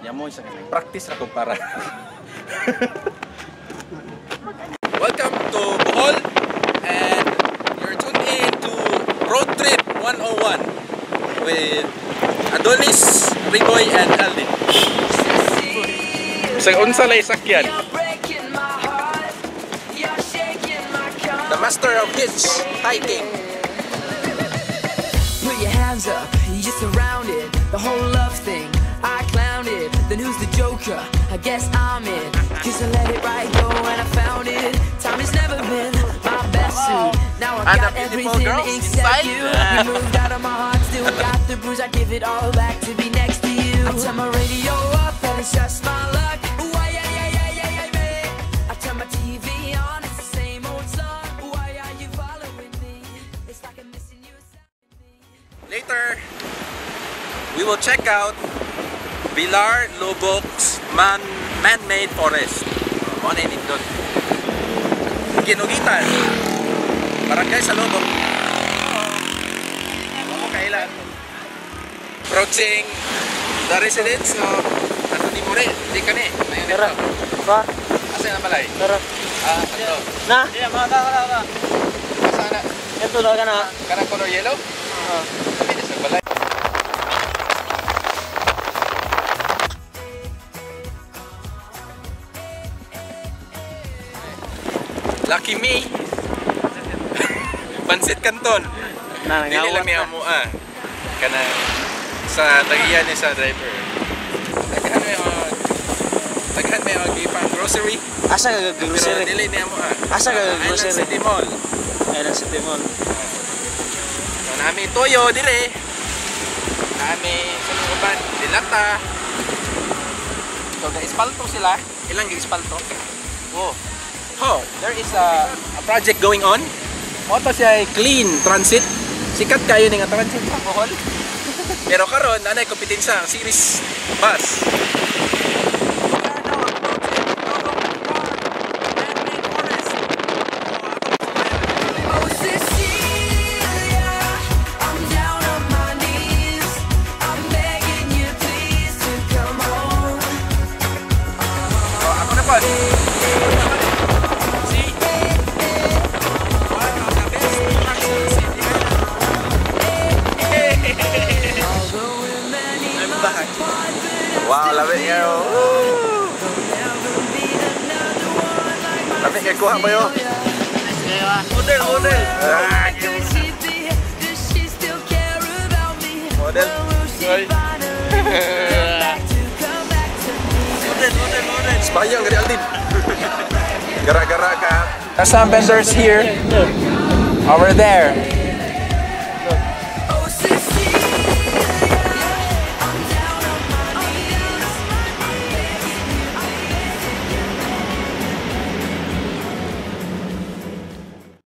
Yamo sa kanang practice ra ko para. Welcome to Bohol and you're tuned in to Road Trip 101 with Adonis, Riboy and Aldin. Sa unsa lay sakyan? The master of hitch hiking. Put your hands up, you're surrounded. The whole love thing, I clowned it. Then who's the joker? I guess I'm it. 'Cause I let it right go and I found it. Time has never been my best suit. Now I And got the beautiful everything girls except inside. You. You moved out of my heart, still got the bruise. I give it all back to be next to you. I turn my radio up and it's just my luck. Why, yeah, me. I turn my TV on, it's the same old song. Why are you following me? It's like I'm missing you. Later, we will check out Villar Loboc's man-made forest. Mo na nindot. Ginugitan. Barangay sa Loboc. Mo kailan. Approaching the residence of Anthony More. Di kani. Tara. Ba? Asa na balay? Tara. Ah, ato. Na. Asa na? Ito na ka na. Kanang color yellow? Ah. Sabi na sa balay. Lucky me. Pansit Canton. Na, Dili lang niya mo ah. Kanang sa tagiyan ni sa driver. Daghan may og gipang grocery. Asa ka Pero grocery? dili niya mo ah. Asa ka Island grocery? City Mall. Island City Mall. So, nami toyo dire. Nami sa uban dilata. So ga-espalto sila. Ilang ga-espalto? Oh. Oh, there is a project going on. Moto siya ay clean transit. Sikat kayo ni nga transit sa Bohol. Pero karon nanay kompetensya ang series bus. Oh, Cecilia, I'm down on my knees. I'm begging you, please, to come home. Oh, ako na po. See? One of the best attractions in the island. Although we're many miles apart, but I Wow, labi niya. there'll never be another one like my Labi kay kuha ba yo? Cecilia. Model, model. Ah, Could she be? Does she still care about me? Model. When will she Ay. Finally come back to me? Model, model, model. Sebayang gari Aldin. Gara-gara ka. Some vendors here. Over there.